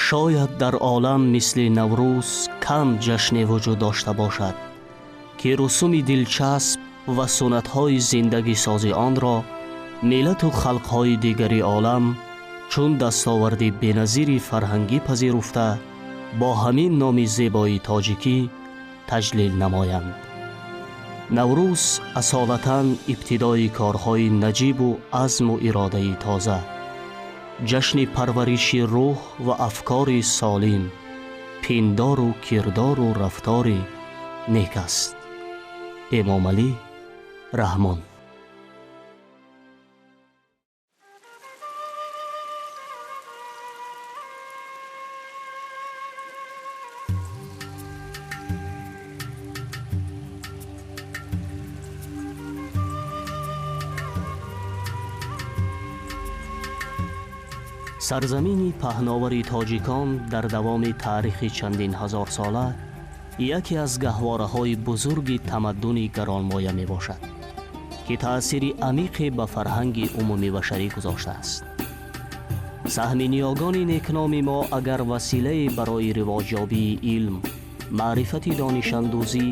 Шояд дар олам мисли Наврӯз кам ҷашне вуҷуд дошта бошад, ки русуми дилчасб ва суннатҳои зиндагисози онро миллату халқҳои дигари олам чун дастоварди беназири фарҳангӣ пазируфта, бо ҳамин номи зебои тоҷикӣ таҷлил намоянд. Наврӯз асолатан ибтидои корҳои наҷибу азму иродаи тоза, ҷашни парвариши рӯҳ ва афкори солим, пиндору кирдору рафтори нек аст. Эмомалӣ Раҳмон. Сарзамини паҳновари тоҷикон дар давоми таърихи чандин ҳазорсола яке аз гаҳвораҳои бузурги тамаддуни гаронмоя мебошад, ки таъсири амиқе ба фарҳанги умумибашарӣ гузоштааст. Саҳми ниёгони некноми мо агар василае барои ривоҷёбии илм, маърифати донишандӯзӣ,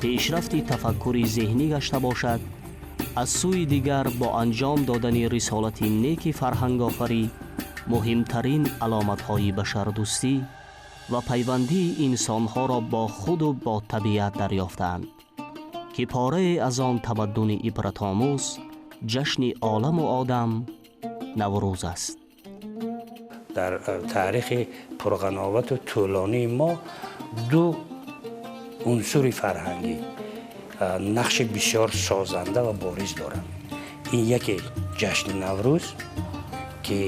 пешрафти тафаккури зеҳнӣ гашта бошад, аз сӯи дигар бо анҷом додани рисолати неки фарҳангофарӣ муҳимтарин аломатҳои башардӯстӣ ва пайвандии инсонҳоро бо худу бо табиат дарёфтаанд, ки порае аз он тамаддуни ибратомӯз ҷашни оламу одам Наврӯз аст. Дар таърихи пурғановату тӯлонии мо ду унсури фарҳангӣ нақши бисёр созанда ва бориз доранд. Ин яке ҷашни Наврӯз, ки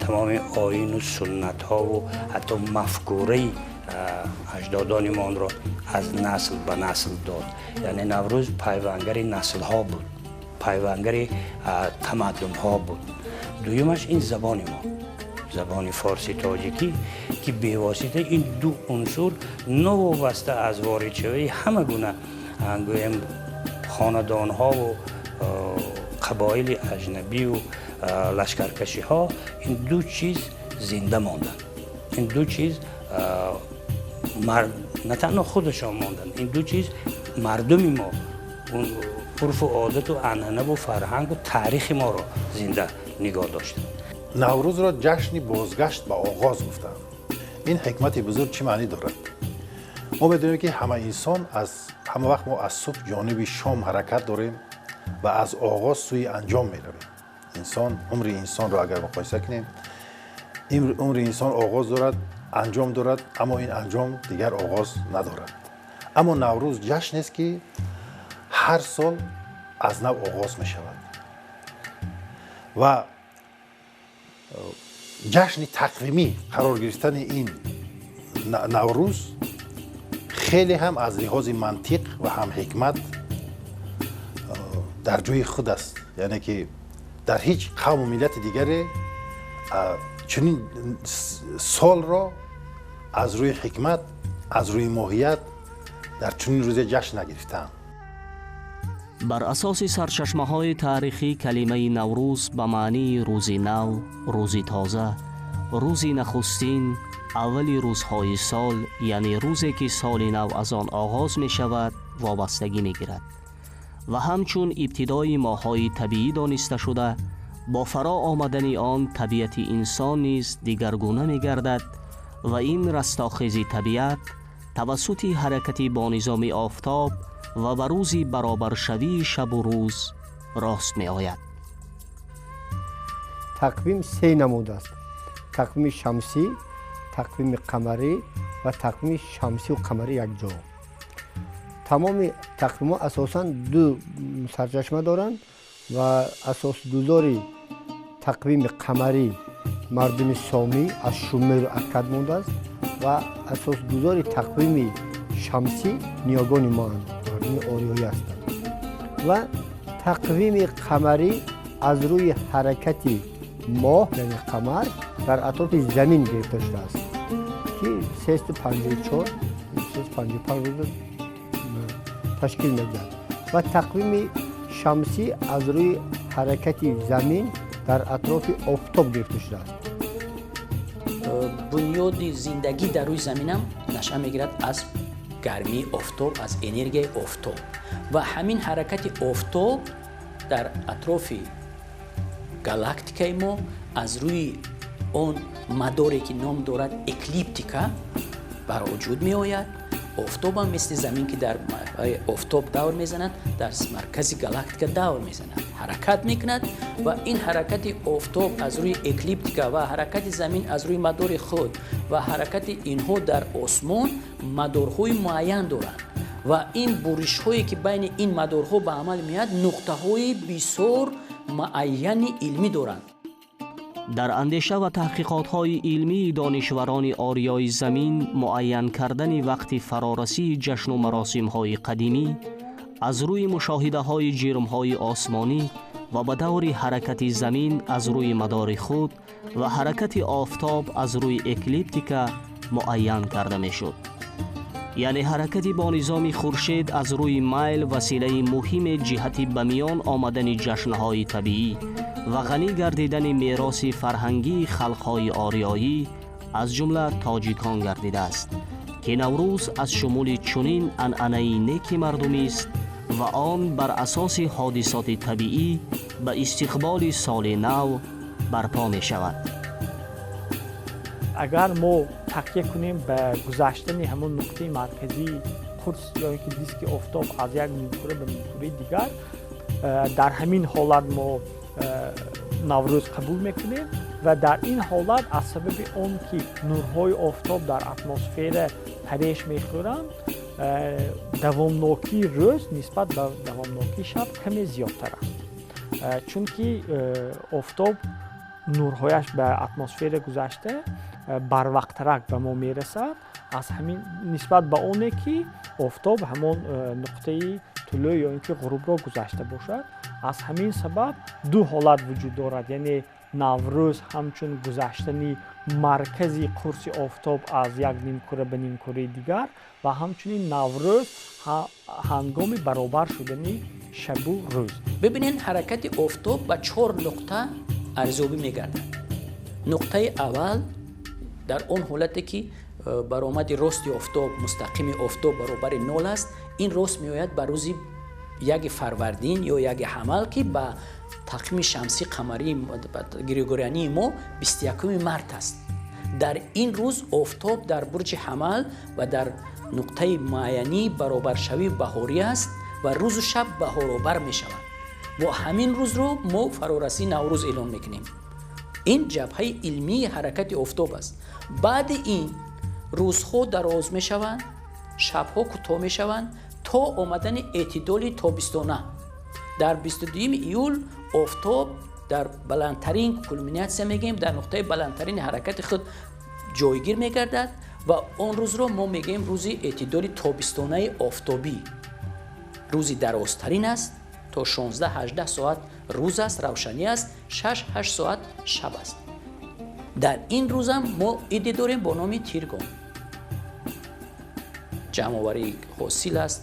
тамоми оину суннатҳову ҳатто мафкураи аҷдодони мо онро аз насл ба насл дод. Яъне Наврӯз пайвангари наслҳо буд, пайвангари тамаддунҳо буд. Дуюмаш ин забони мо, забони форси тоҷикӣ, ки бевосита ин ду унсур новобаста аз воридшавии ҳама гуна гӯем хонадонҳову қабоили аҷнабию лашкаркашиҳо, ин ду чиз зинда монданд. Ин ду чиз на танҳо худашон монданд, ин ду чиз мардуми мо, урфу одату анъанаву фарҳангу таърихи моро зинда нигоҳ доштанд. Наврӯзро ҷашни бозгашт ба оғоз гуфтанд. Ин ҳикмати бузург чӣ маънӣ дорад? Мо медонем, ки ҳама инсон аз ҳама вақт мо аз субҳ ҷониби шом ҳаракат дорем ва аз оғоз сӯи анҷом меравем. Инсон, умри инсонро агар муқоиса кунем, умри инсон оғоз дорад, анҷом дорад, аммо ин анҷом дигар оғоз надорад. Аммо Наврӯз ҷашнест, ки ҳар сол аз нав оғоз мешавад ва ҷашни тақвимӣ қарор гирифтани ин Наврӯз хеле ҳам аз лиҳози мантиқ ва ҳам ҳикмат дар ҷои худ аст. Яъне ки дар ҳеҷ қавму миллати дигаре чунин солро аз рӯи ҳикмат, аз рӯи моҳият дар чунин рӯзе ҷашн нагирифтаанд. Бар асоси сарчашмаҳои таърихӣ калимаи Наврӯз ба маънии рӯзи нав, рӯзи тоза, рӯзи нахустин, аввали рӯзҳои сол, яъне рӯзе ки соли нав аз он оғоз мешавад, вобастагӣ мегирад ва ҳамчун ибтидои моҳҳои табиӣ дониста шуда, бо фаро омадани он табиати инсон низ дигаргуна мегардад ва ин растохези табиат тавассути ҳаракати бо низоми офтоб ва ба рӯзи баробаршавии шабу рӯз рост меояд. Тақвим се намуд аст: тақвими шамсӣ, тақвими қамарӣ ва тақвими шамсию қамарӣ якҷо. Тамоми тақвимҳо асосан ду сарчашма доранд ва асосгузори тақвими қамарӣ мардуми сомӣ аз Шумеру Аккад мондааст ва асосгузори тақвими шамсӣ ниёгони моанд, мардуми ориёӣ ҳастанд. Ва тақвими қамарӣ аз рӯи ҳаракати моҳ, яъне қамар, дар атрофи замин гирифта шудааст, ки 354, 355 рӯз ташкил медиҳад. Ва тақвими шамсӣ аз рӯи ҳаракати замин дар атрофи офтоб гирифта шудааст. Бунёди зиндагӣ дар рӯи заминам наша мегирад аз гармии офтоб, аз энергияи офтоб. Ва ҳамин ҳаракати офтоб дар атрофи галактикаи мо аз рӯи он мадоре, ки ном дорад эклиптика, бар вуҷуд меояд. Офтобам мисли замин, ки дар офтоб давр мезанад, дар маркази галактика давр мезанад, ҳаракат мекунад. Ва ин ҳаракати офтоб аз рӯи эклиптика ва ҳаракати замин аз рӯи мадори худ ва ҳаракати инҳо дар осмон мадорҳои муайян доранд. Ва ин буришҳое, ки байни ин мадорҳо ба амал меояд, нуқтаҳои бисёр муайяни илмӣ доранд. Дар андеша ва таҳқиқотҳои илмии донишварони ориёи замин муайян кардани вақти фарорасии ҷашну маросимҳои қадимӣ аз рӯи мушоҳидаҳои ҷирмҳои осмонӣ ва ба даври ҳаракати замин аз рӯи мадори худ ва ҳаракати офтоб аз рӯи эклиптика муайян карда мешуд. Яъне ҳаракати бо низоми хуршед аз рӯи майл василаи муҳиме ҷиҳати ба миён омадани ҷашнҳои табиӣ ва ғанӣ гардидани мероси фарҳангии халқҳои ориёӣ, аз ҷумла тоҷикон, гардидааст, ки Наврӯз аз шумули чунин анъанаи неки мардумист ва он бар асоси ҳодисоти табиӣ ба истиқболи соли нав барпо мешавад. Агар мо такя кунем ба гузаштани ҳамон нуқтаи марказии қурс ё ин ки диски офтоб аз як нимкура ба нимкураи дигар, дар ҳамин ҳолат мо Наврӯз қабул мекунем. Ва дар ин ҳолат, аз сабаби он ки нурҳои офтоб дар атмосфера пареш мехӯранд, давомнокии рӯз нисбат ба давомнокии шаб каме зиёдтар аст, чунки офтоб нурҳояш ба атмосфера гузашта барвақттарак ба мо мерасад, аз ҳамин нисбат ба оне ки офтоб ҳамон нуқтаи тулӯъ ё ин ки ғурубро гузашта бошад. Аз ҳамин сабаб ду ҳолат вуҷуд дорад, яъне Наврӯз ҳамчун гузаштани маркази қурси офтоб аз як нимкура ба нимкураи дигар ва ҳамчунин Наврӯз ҳангоми баробар шудани шабу рӯз. Бибинед, ҳаракати офтоб ба чор нуқта арзёбӣ мегардад. Нуқтаи аввал дар он ҳолате, ки баромади рости офтоб, мустақими офтоб баробари нол аст. Ин рост меояд ба рӯзи яги фарвардин ё яги ҳамал, ки ба тақвими шамсӣ, қамарии, григориании мо 21 март аст. Дар ин рӯз офтоб дар бурҷи ҳамал ва дар нуқтаи муайянии баробаршавии баҳорӣ аст ва рӯзу шаб баҳоробар мешаванд. Бо ҳамин рӯзро мо фарорасии Наврӯз эълон мекунем. Ин ҷабҳаи илмии ҳаракати офтоб аст. Баъди ин рӯзҳо дароз мешаванд, шабҳо кӯтоҳ мешаванд то омадани эътидоли тобистона. Дар 22 июл офтоб дар баландтарин кулминатсия мегӯем, дар нуқтаи баландтарини ҳаракати худ ҷойгир мегардад ва он рӯзро мо мегӯем рӯзи эътидоли тобистонаи офтобӣ. Рӯзи дарозтарин аст, то 16-18 соат рӯз аст, равшанӣ аст, 6-8 соат шаб аст. Дар ин рӯзам мо иде дорем бо номи Тиргон. Ҷамъоварии ҳосил аст,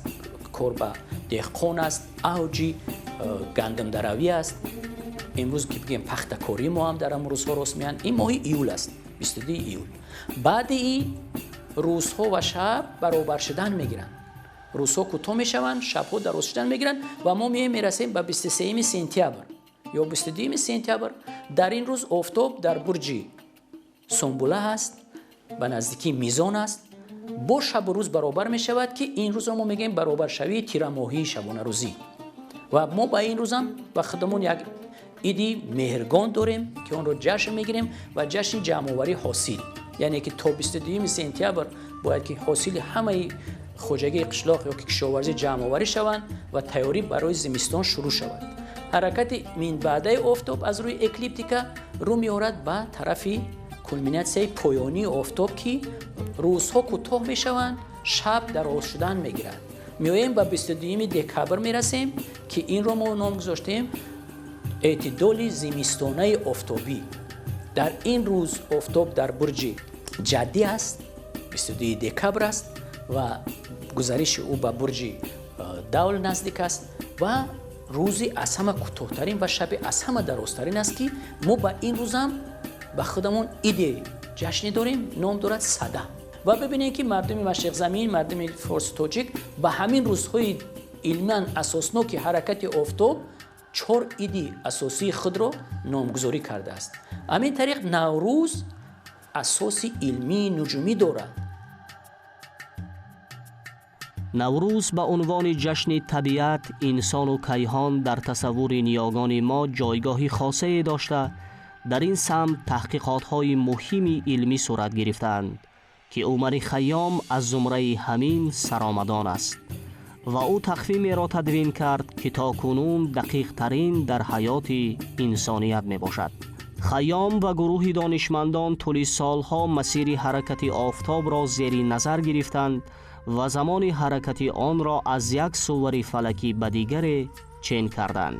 кор ба деҳқон аст, авҷи гандумдаравӣ аст. Имрӯз ки бигем, пахтакории мо ҳам дар ҳамон рӯзҳо рост меянд. Ин моҳи июл аст, 22 июл. Баъди ин рӯзҳо ва шаб баробар шудан мегиранд, рӯзҳо кӯтоҳ мешаванд, шабҳо дароз шудан мегиранд ва мо меоем, мерасем ба 23 сентябр ё 22 сентябр. Дар ин рӯз офтоб дар бурҷи Сумбула аст, ба наздикии Мизон аст, бо шабу рӯз баробар мешавад, ки ин рӯзро мо мегӯем баробаршавии тирамоҳии шабонарӯзӣ. Ва мо ба ин рӯзам ба худамон як иди Меҳргон дорем, ки онро ҷашн мегирем ва ҷашни ҷамъоварии ҳосил, яъне ки то 22 сентябр бояд ки ҳосили ҳамаи хоҷагии қишлоқ ё ки кишоварзӣ ҷамъоварӣ шаванд ва тайёрӣ барои зимистон шурӯъ шавад. Ҳаракати минбаъдаи офтоб аз рӯи эклиптика рӯ меорад ба тарафи кулминатсияи поёнии офтоб, ки рӯзҳо кӯтоҳ мешаванд, шаб дароз шудан мегирад. Меоем, ба 22 декабр мерасем, ки инро мо ном гузоштем эътидоли зимистонаи офтобӣ. Дар ин рӯз офтоб дар бурҷи Ҷаддӣ аст, 22 декабр аст ва гузариши ӯ ба бурҷи Давл наздик аст ва рӯзи аз ҳама кӯтоҳтарин ва шаби аз ҳама дарозтарин аст, ки мо ба ин рӯзам ба худамон иде Ҷашне дорем, ном дорад Сада. Ва бибинед, ки мардуми машриқзамин, мардуми форсу тоҷик ба ҳамин рӯзҳои илман асосноки ҳаракати офтоб чор иди асосии худро номгузорӣ кардааст. Ҳамин тариқ Наврӯз асоси илмии нуҷумӣ дорад. Наврӯз ба унвони ҷашни табиат, инсону кайҳон дар тасаввури ниёгони мо ҷойгоҳи хосае дошта, дар ин самт таҳқиқотҳои муҳими илмӣ сурат гирифтаанд, ки Умари Хайём аз зумраи ҳамин саромадон аст ва ӯ тақвимеро тадвин кард, ки то кунун дақиқтарин дар ҳаёти инсоният мебошад. Хайём ва гурӯҳи донишмандон тӯли солҳо масири ҳаракати офтобро зери назар гирифтанд ва замони ҳаракати онро аз як сувари фалакӣ ба дигаре чен карданд.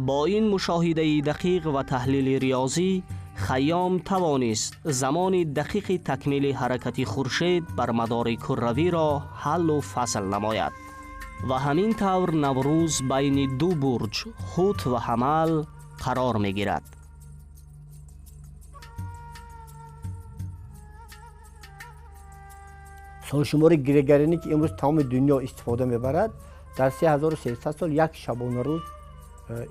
Бо ин мушоҳидаи дақиқ ва таҳлили риёзӣ Хайём тавонист замони дақиқи такмили ҳаракати хуршед бар мадори курравиро ҳаллу фасл намояд. Ва ҳамин тавр Наврӯз байни ду бурҷ, Ҳут ва Ҳамал, қарор мегирад. Солшумори грегорианӣ, ки имрӯз тамоми дунё истифода мебарад, дар 3300 сол як шабонарӯз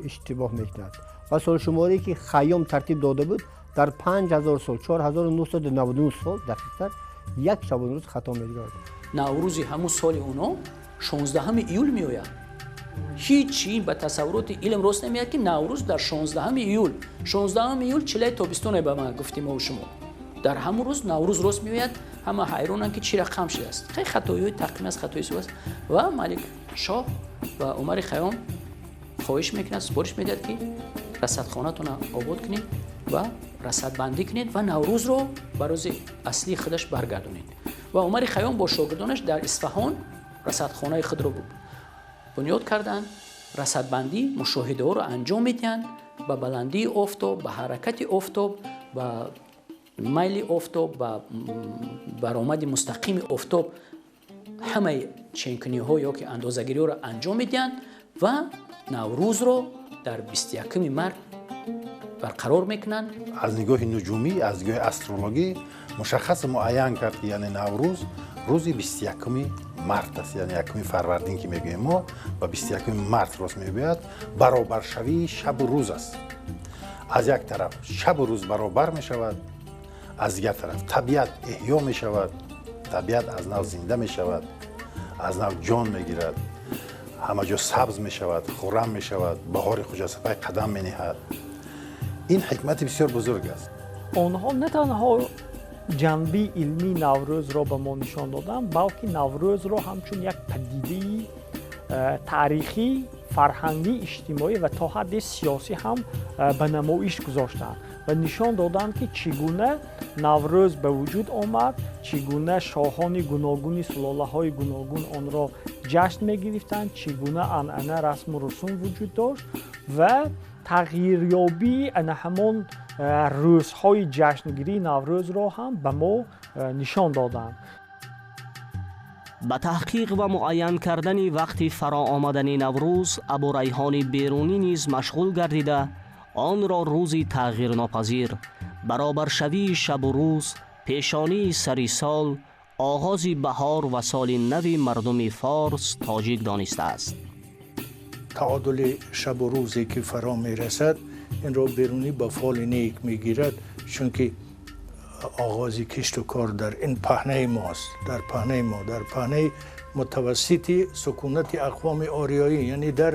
иштибоҳ мекунад ва солшуморие, ки Хайём тартиб дода буд, дар 5000 сол, 4999 сол дақиқтар, як шабонарӯз хато мегирад. Наврӯзи ҳамун соли оно 16 июл меояд. Ҳеҷ чи ба тасаввуроти илм рост намеяд, ки Наврӯз дар 16 июл, 16 июл чилаи тобистоне ба ман гуфтем мо шумо, дар ҳамун рӯз Наврӯз рост меояд. Ҳама ҳайронанд, ки чӣ рақам шудааст. Хеле хатоиҳои тақвим аст, хатои ҳисоб аст. Ва Малик Шоҳ ва Умари Хайём хоҳиш мекунад, супориш медиҳад, ки расадхонатонро обод кунед ва расадбандӣ кунед ва Наврӯзро ба рӯзи аслии худаш баргардонед. Ва Умари Хайём бо шогирдонаш дар Исфаҳон расадхонаи худро бунёд карданд, расадбандӣ, мушоҳидаҳоро анҷом медиҳанд ба баландии офтоб, ба ҳаракати офтоб, ба майли офтоб, ба баромади мустақими офтоб. Ҳамаи ченкуниҳо ё ки андозагириҳоро анҷом медиҳанд ва Наврӯзро дар 21 март барқарор мекунанд. Аз нигоҳи нуҷумӣ, аз нигоҳи астрологӣ мушаххас муайян кард, ки яъне Наврӯз рӯзи 21 март аст, яъне 1 фарвардин, ки мегӯем мо, ба 21 март рост мебояд. Баробаршавии шабу рӯз аст. Аз як тараф шабу рӯз баробар мешавад, аз дигар тараф табиат эҳё мешавад, табиат аз нав зинда мешавад, аз нав ҷон мегирад, ҳама ҷо сабз мешавад, хуррам мешавад, баҳори хуҷастапай қадам мениҳад. Ин ҳикмати бисёр бузург аст. Онҳо на танҳо ҷанби илмии Наврӯзро ба мо нишон доданд, балки Наврӯзро ҳамчун як падидаи таърихӣ, фарҳангӣ, иҷтимоӣ ва то ҳадди сиёсӣ ҳам ба намоиш гузоштанд ва нишон доданд, ки чӣ гуна Наврӯз ба вуҷуд омад, чӣ гуна шоҳони гуногуни сулолаҳои гуногун онро ҷашн мегирифтанд, чӣ гуна анъана, расму русум вуҷуд дошт ва тағйирёбии ана ҳамон рӯзҳои ҷашнгирии Наврӯзро ҳам ба мо нишон доданд. Ба таҳқиқ ва муайян кардани вақти фароомадани Наврӯз Абурайҳони Берунӣ низ машғул гардида, онро рӯзи тағйирнопазир, баробаршавии шабу рӯз, пешонии сари сол, оғози баҳор ва соли нави мардуми форс тоҷик донистааст. Таъодули шабу рӯзе, ки фаро мерасад, инро Берунӣ ба фоли нек мегирад, чунки оғози кишту кор дар ин паҳнаи мост, дар паҳнаи мо, дар паҳнаи мутавассити сукунати ақвоми ориёӣ, яъне дар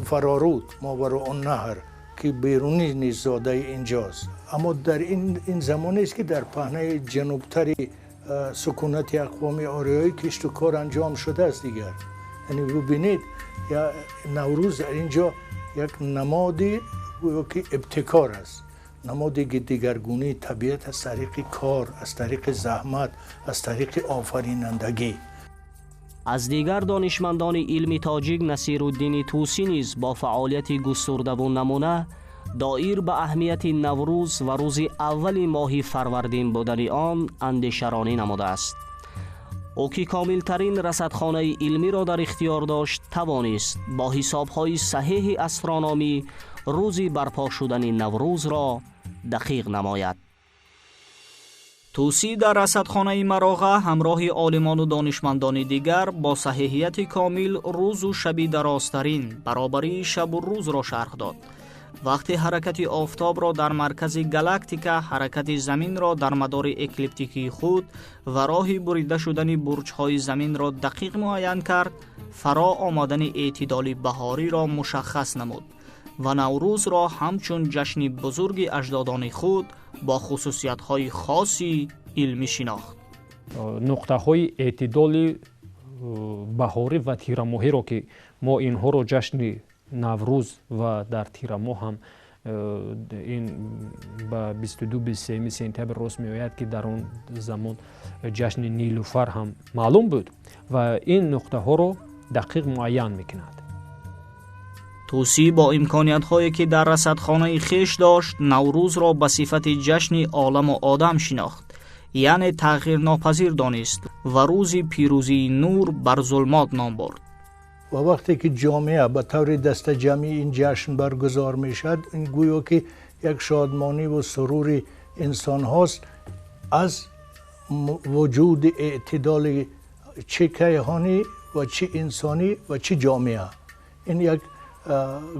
Фароруд, Мовароуннаҳр, ки Берунӣ низ зодаи инҷост. Аммо дар ин замонест, ки дар паҳнаи ҷанубтари сукунати ақвоми ориёӣ кишту кор анҷом шудааст дигар. Яъне бубинед, Наврӯз дар инҷо як намоди гӯё ки ибтикор аст, намоди дигаргунии табиат аз тариқи кор, аз тариқи заҳмат, аз тариқи офаринандагӣ. Аз дигар донишмандони илми тоҷик Насируддини Тӯсӣ низ бо фаъолияти густурдаву намуна доир ба аҳамияти Наврӯз ва рӯзи аввали моҳи фарвардин будани он андешаронӣ намудааст. Ӯ, ки комилтарин расадхонаи илмиро дар ихтиёр дошт, тавонист бо ҳисобҳои саҳеҳи астрономӣ рӯзи барпо шудани Наврӯзро дақиқ намояд. Тӯсӣ дар расадхонаи Мароға ҳамроҳи олимону донишмандони дигар бо саҳиҳияти комил рӯзу шаби дарозтарин, баробарии шабу рӯзро шарҳ дод. Вақти ҳаракати офтобро дар маркази галактика, ҳаракати заминро дар мадори эклиптикии худ ва роҳи бурида шудани бурҷҳои заминро дақиқ муайян кард, фаро омадани эътидоли баҳориро мушаххас намуд ва Наврӯзро ҳамчун ҷашни бузурги аҷдодони худ бо хусусиятҳои хоси илмӣ шинохт. Нуқтаҳои эътидоли баҳорӣ ва тирамоҳиро, ки мо инҳоро ҷашни Наврӯз ва дар тирамоҳ ҳам ин ба 22-23 сентябр рост меояд, ки дар он замон ҷашни Нилуфар ҳам маълум буд, ва ин нуқтаҳоро дақиқ муайян мекунад. Тӯсӣ бо имкониятҳое, ки дар расадхонаи хеш дошт, Наврӯзро ба сифати ҷашни оламу одам шинохт, яъне тағйирнопазир донист ва рӯзи пирӯзии нур бар зулмот ном бурд. Ва вақте ки ҷомеа ба таври дастаҷамъӣ ин ҷашн баргузор мешавад, ин гӯё ки як шодмонӣ ва сурури инсонҳост аз вуҷуди эътидоли чӣ кайҳонӣ ва чӣ инсонӣ ва чӣ ҷомеа. Ин як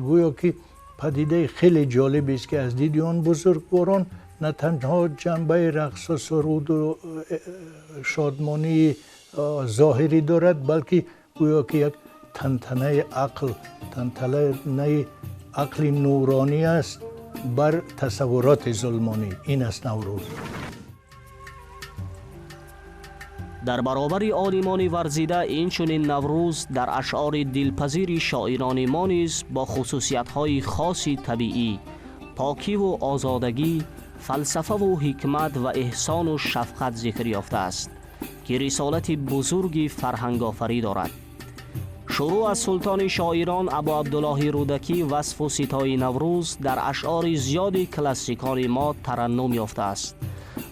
гӯё ки падидаи хеле ҷолибест, ки аз диди он бузургворон на танҳо ҷанбаи рақсу суруду шодмонии зоҳирӣ дорад, балки гӯё ки як тантанаи ақл, тантанаи ақли нуронӣ аст бар тасаввуроти зулмонӣ. Ин аст Наврӯз. Дар баробари олимони варзида, инчунин Наврӯз дар ашъори дилпазири шоирони мо низ бо хусусиятҳои хоси табиӣ, покиву озодагӣ, фалсафаву ҳикмат ва эҳсону шафқат зикр ёфтааст, ки рисолати бузурги фарҳангофарӣ дорад. Шурӯъ аз султони шоирон Абу Абдуллоҳи Рӯдакӣ васфу ситои Наврӯз дар ашъори зиёди классикони мо тараннум ёфтааст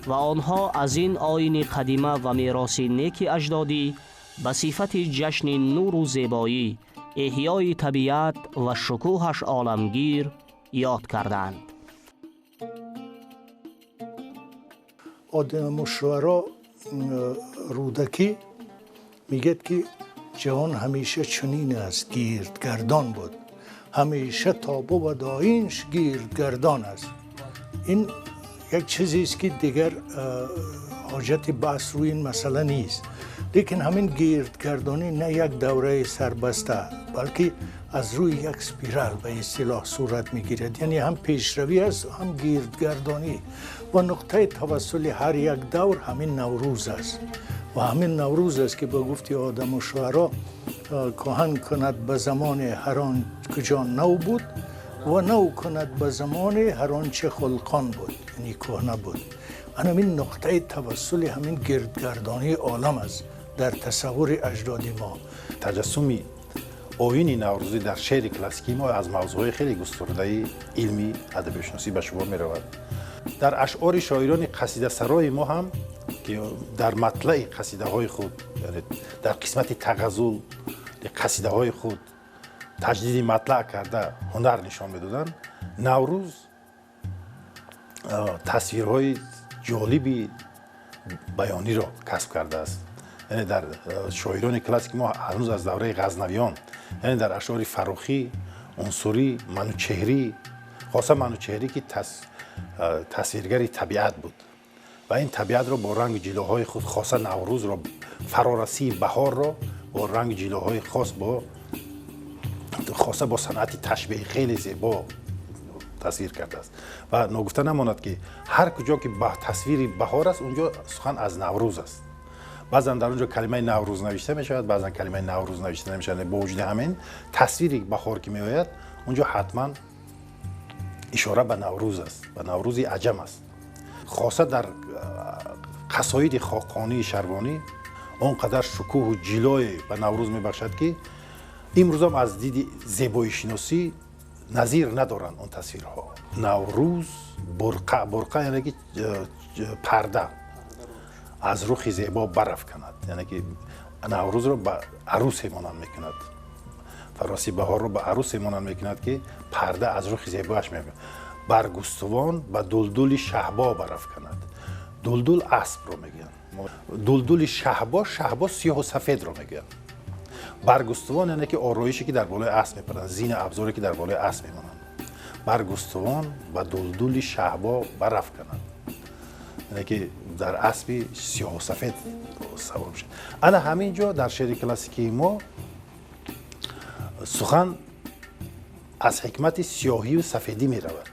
ва онҳо аз ин оини қадима ва мероси неки аҷдодӣ ба сифати ҷашни нуру зебоӣ, эҳёи табиат ва шукӯҳаш оламгир ёд кардаанд. Одамушуаро Рӯдакӣ мегӯяд, ки ҷаҳон ҳамеша чунин аст, гирдгардон буд, ҳамеша тобу ва доинш гирдгардон аст. Ин як чизест, ки дигар ҳоҷати баҳс рӯи ин масъала нест. Лекин ҳамин гирдгардонӣ на як давраи сарбаста, балки аз рӯи як спирал ба истилоҳ сурат мегирад, яъне ҳам пешравӣ аст, ҳам гирдгардонӣ, ва нуқтаи тавассули ҳар як давр ҳамин Наврӯз аст. Ва ҳамин Наврӯз аст, ки ба гуфти одаму шуаро кӯҳан кунад ба замоне ҳар он куҷо нав буд ва нав кунад ба замоне ҳар он че хулқон буд, яъне кӯҳна буд. Ҳамин нуқтаи тавассули ҳамин гирдгардонии олам аст дар тасаввури аҷдоди мо. Таҷассуми оини наврӯзӣ дар шеъри классикии мо аз мавзӯъҳои хеле густурдаи илми адабиётшиносӣ ба шумор меравад. Дар ашъори шоирони қасидасарои мо ҳам, ки дар матлаи қасидаҳои худ, яъне дар қисмати тағаззул қасидаҳои худ таҷдиди матлаъ карда ҳунар нишон медоданд, Наврӯз тасвирҳои ҷолиби баёниро касб кардааст. Яъне дар шоирони классики мо ҳанӯз аз давраи Ғазнавиён, яъне дар ашъори Фаррухӣ, Унсурӣ, Манучеҳрӣ, хоса Манучеҳрӣ, ки тасвиргари табиат буд ва ин табиатро бо ранги ҷилоҳои худ, хоса Наврӯзро, фарорасии баҳорро бо ранги ҷилоҳои хос, бо хоса бо санъати ташбеҳи хеле зебо тасвир кардааст. Ва ногуфта намонад, ки ҳар куҷо ки тасвири баҳор аст, унҷо сухан аз Наврӯз аст. Баъзан дар он ҷо калимаи Наврӯз навишта мешавад, баъзан калимаи Наврӯз навишта намешавад. Бо вуҷуди ҳамин, тасвири баҳор ки меояд, он ҷо ҳатман ишора ба Наврӯз аст, ба Наврӯзи аҷам аст. Хоса дар қасоиди хоқонии Шарвонӣ он қадар шукӯҳу ҷилое ба Наврӯз мебахшад, ки имрӯзам аз диди зебоишиносӣ назир надоранд он тасвирҳо. Наврӯз бурқа, бурқа яъне ки парда аз рухи зебо барафканад, яъне ки Наврӯзро ба арусе монанд мекунад, фароси баҳорро ба арусе монанд мекунад, ки парда аз рухи зебоаш мебарад. Баргустувон ба дулдули шаҳбо барафканад, Дулдул аспро мегӯянд. Дулдули шаҳбо, шаҳбо сиёҳу сафедро мегӯянд. Баргустувон яъне ки ороише ки дар болои асп мепаранд, зина абзоре ки дар болои асп мемонанд. Баргустувон ба дулдули шаҳбо барафкананд, яъне ки дар аспи сиёҳу сафед савор мешавад. Ана ҳамин ҷо дар шеъри классикии мо сухан аз ҳикмати сиёҳию сафедӣ меравад.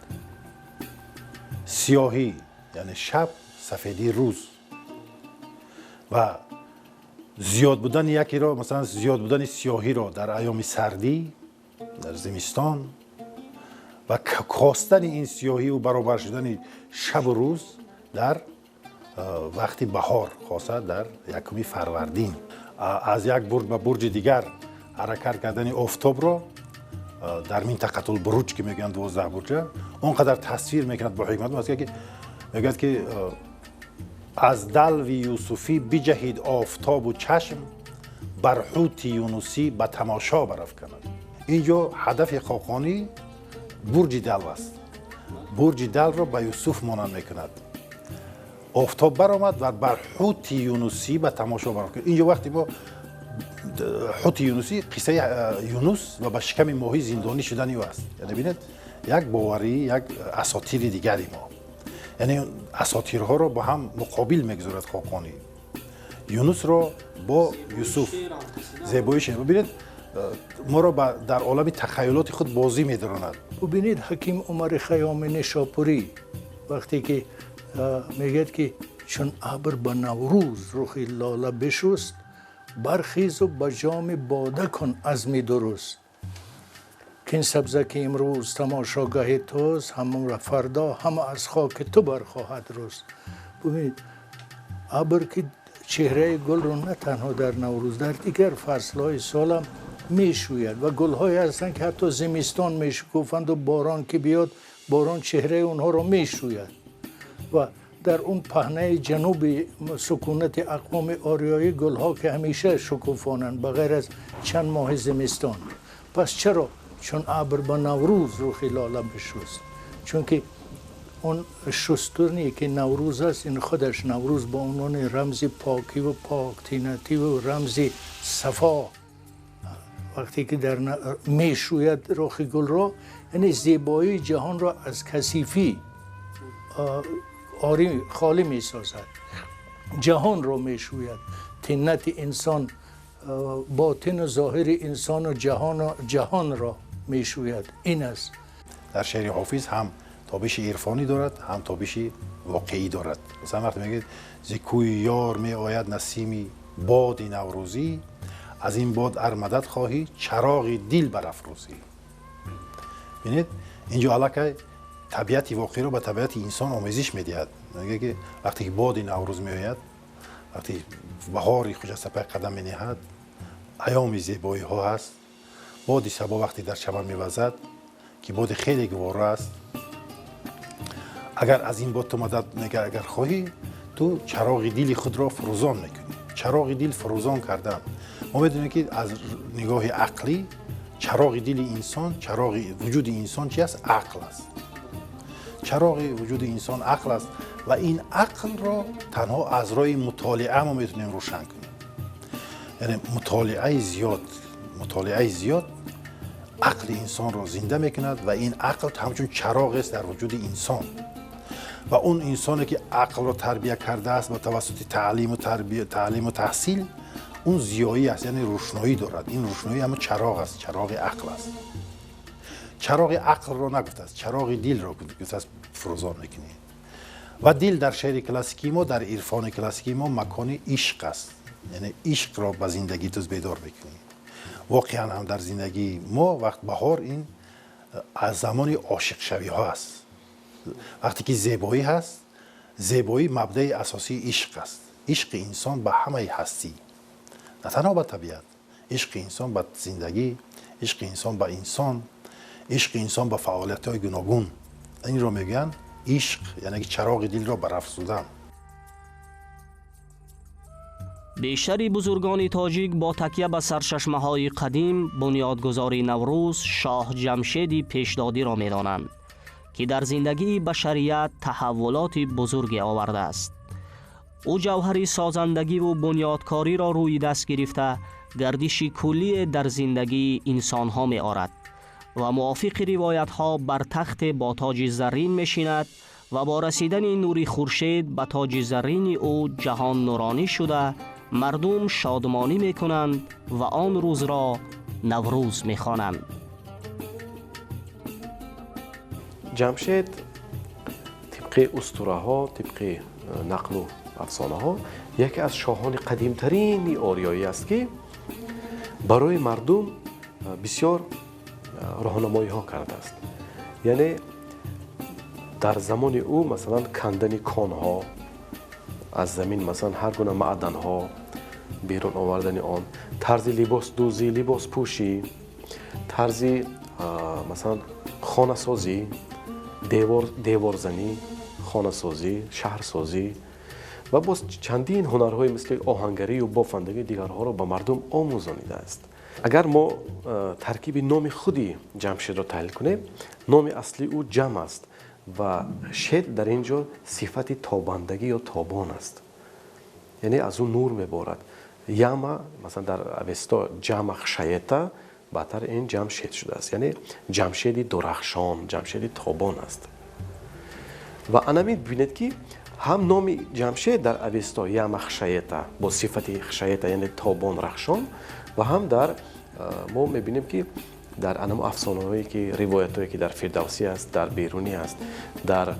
Сиёҳӣ яъне шаб, сафедӣ рӯз. Ва зиёд будани якеро, масалан зиёд будани сиёҳиро дар айёми сардӣ, дар зимистон, ва костани ин сиёҳию баробар шудани шабу рӯз дар вақти баҳор, хоса дар якуми фарвардин, аз як бурҷ ба бурҷи дигар ҳаракат кардани офтобро дар минтақатул буруҷ ки мегӯянд 12 бурҷа, он қадар тасвир мекунад бо ҳикмат, ки мегӯяд ки аз далви юсуфӣ биҷаҳид офтобу чашм, бар ҳути юнусӣ ба тамошо барафканад. Ин ҷо ҳадафи Хоқонӣ бурҷи далв аст. Бурҷи далвро ба Юсуф монанд мекунад. Офтоб баромад ва бар ҳути юнусӣ ба тамошо барафканад. Ин ҷо вақте мо ҳути юнусӣ, қиссаи Юнус ва ба шиками моҳӣ зиндонӣ шудани ӯ аст. Яъне бинед, як боварӣ, як асотири дигари мо. Яъне асотирҳоро бо ҳам муқобил мегузорад Хоқонӣ. Юнусро бо Юсуф. Зебоии шеър. Бибинед, моро дар олами тахайюлоти худ бозӣ медаронад. Бубинед, Ҳаким Умари Хайёми Нишопурӣ вақте ки мегӯяд ки чун абр ба Наврӯз рухи лола бишуст, бархезу ба ҷоми бода кун азми дуруст. Кин сабза ки имрӯз тамошогаҳи туст, ҳамора фардо ҳама аз хоки ту бархоҳад рӯст. Бубинед, абр ки чеҳраи гулро на танҳо дар Наврӯз, дар дигар фаслҳои солам мешӯяд ва гулҳое ҳастанд ки ҳатто зимистон мешукуфанду борон ки биёд, борон чеҳраи онҳоро мешӯяд. Ва дар он паҳнаи ҷануби сукунати ақвоми ориёӣ гулҳо ки ҳамеша шукуфонанд ба ғайр аз чанд моҳи зимистон. Пас чаро чун абр ба Наврӯз рухи лола бишуст? Чунки он шустуне ки Наврӯз аст, ин худаш Наврӯз ба унвони рамзи покиву поктинативу рамзи сафо вақте ки дар мешӯяд рухи гулро, яъне зебоии ҷаҳонро аз касифӣ ори холӣ месозад, ҷаҳонро мешӯяд. Тинати инсон, ботину зоҳири инсону ҷаҳонро мешӯяд. Ин аст. Дар шеъри Ҳофиз ҳам тобиши ирфонӣ дорад, ҳам тобиши воқеӣ дорад. Масалан вақте мегӯяд зи кӯи ёр меояд насими боди наврӯзӣ, аз ин бод ар мадад хоҳӣ чароғи дил барафрӯзӣ. Бинед, инҷо аллакай табиати воқеиро ба табиати инсон омезиш медиҳад. Мегӯяд ки вақте ки боди наврӯз меояд, вақте баҳори хуҷастапай қадам менеҳад, айёми зебоиҳо ҳаст. Боди сабо вақте дар чаман мевазад, ки боди хеле гувора аст, агар аз ин бод ту мадад агар хоҳӣ, ту чароғи дили худро фурӯзон мекунӣ. Чароғи дил фурӯзон кардан. Мо медонем ки аз нигоҳи ақлӣ чароғи дили инсон, чароғи вуҷуди инсон чи аст? Ақл аст. Чароғи вуҷуди инсон ақл аст ва ин ақлро танҳо аз роҳи мутолиа мо метавонем рӯшан кунем. Яъне мутолиаи зиёд ақли инсонро зинда мекунад ва ин ақл ҳамчун чароғест дар вуҷуди инсон. Ва он инсоне ки ақлро тарбия кардааст ба тавассути таълиму тарбия, таълиму таҳсил, он зиёӣ аст, яъне рӯшноӣ дорад. Ин рӯшноӣ ҳама чароғ аст, чароғи ақл аст. Чароғи ақлро нагуфтааст, чароғи дилро гуфтааст фурӯзон мекунӣ. Ва дил дар шеъри классикии мо, дар ирфони классикии мо макони ишқ аст. Яъне ишқро ба зиндагӣ ту бедор мекунӣ. Воқеан ҳам дар зиндагии мо вақт баҳор ин аз замони ошиқшавиҳо аст. Вақте ки зебоӣ ҳаст, зебоӣ мабдаи асосии ишқ аст. Ишқи инсон ба ҳамаи ҳастӣ, на танҳо ба табиат, ишқи инсон ба зиндагӣ, ишқи инсон ба инсон, ишқи инсон ба фаъолиятҳои гуногун. Инро мегӯянд ишқ, яъне ки чароғи дилро барафзудан. Бештари бузургони тоҷик бо такя ба сарчашмаҳои қадим бунёдгузори Наврӯз Шоҳ Ҷамшеди Пешдодиро медонанд, ки дар зиндагии башарият таҳаввулоти бузурге овардааст. Ӯ ҷавҳари созандагиву бунёдкориро рӯи даст гирифта, гардиши куллие дар зиндагии инсонҳо меорад ва мувофиқи ривоятҳо бар тахте бо тоҷи заррин мешинад ва бо расидани нури хуршед ба тоҷи заррини ӯ ҷаҳон нуронӣ шуда, мардум шодмонӣ мекунанд ва он рӯзро Наврӯз мехонанд. Ҷамшед тибқи устураҳо, тибқи нақлу афсонаҳо яке аз шоҳони қадимтарини ориёӣ аст, ки барои мардум бисёр роҳнамоиҳо кардааст. Яъне дар замони ӯ, масалан, кандани конҳо аз замин, масалан, ҳар гуна маъданҳо берун овардани он, тарзи либосдӯзӣ, либоспӯшӣ, тарзи, масалан, хонасозӣ, деворзанӣ, хонасозӣ, шаҳрсозӣ ва боз чандин ҳунарҳои мисли оҳангарию бофандагии дигарҳоро ба мардум омӯзонидааст. Агар мо таркиби номи худи Ҷамшедро таҳлил кунем, номи аслии ӯ Ҷам аст ва шед дар ин ҷо сифати тобандагӣ ё тобон аст, яъне аз ӯ нур меборад. Яма, масалан, дар Авесто Ҷама Хшаета, баъдтар ин Ҷамшед шудааст, яъне Ҷамшеди дурахшон, Ҷамшеди тобон аст. Ва анамин бибинед, ки ҳам номи Ҷамшед дар Авесто Яма Хшаета бо сифати Хшаета, яъне тобон, рахшон, ва ҳам дар мо мебинем, ки дар анамо афсонаҳое ки ривоятҳое ки дар Фирдавсӣ аст, дар Берунӣ аст, дар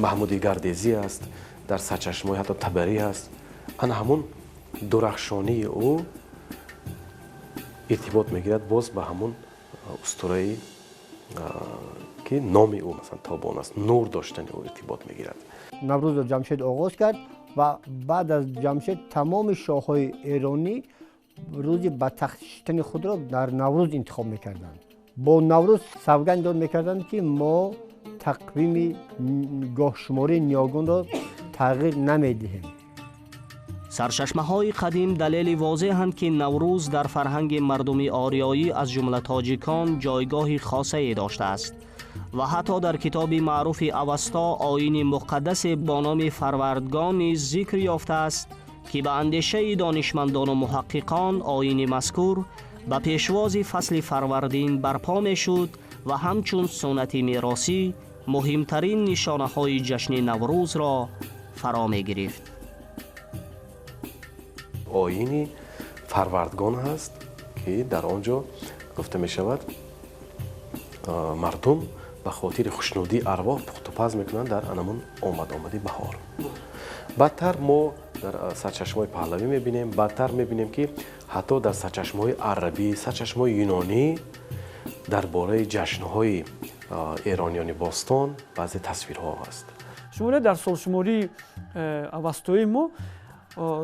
Маҳмуди Гардезӣ аст, дар сарчашмаҳои ҳатто Табарӣ аст, ана ҳамун дурахшонии ӯ иртибот мегирад боз ба ҳамун устураи ки номи ӯ, масалан, тобон аст, нур доштани ӯ иртибот мегирад. Наврӯзро Ҷамшед оғоз кард ва баъд аз Ҷамшед тамоми шоҳҳои эронӣ рӯзи ба тахт шиштани худро дар Наврӯз интихоб мекарданд. Бо Наврӯз савганд ёд мекарданд, ки мо тақвими гоҳшумории ниёгонро тағйир намедиҳем. Сарчашмаҳои қадим далели возеҳанд, ки Наврӯз дар фарҳанги мардуми ориёӣ, аз ҷумла тоҷикон, ҷойгоҳи хосае доштааст ва ҳатто дар китоби маъруфи Авасто оини муқаддасе бо номи Фарвардгон низ зикр ёфтааст, ки ба андешаи донишмандону муҳаққиқон оини мазкур ба пешвози фасли фарвардин барпо мешуд ва ҳамчун суннати меросӣ муҳимтарин нишонаҳои ҷашни Наврӯзро фаро мегирифт. Оини Фарвардгон ҳаст, ки дар он ҷо гуфта мешавад, мардум ба хотири хушнудии арвоҳ пухтупаз мекунанд дар анамун омад-омади баҳор. Баъдтар мо дар сарчашмаҳои паҳлавӣ мебинем, баъдтар мебинем, ки ҳатто дар сарчашмаҳои арабӣ, сарчашмаҳои юнонӣ дар бораи ҷашнҳои эрониёни бостон баъзе тасвирҳо ҳаст. Шумо дар солшумории авастои мо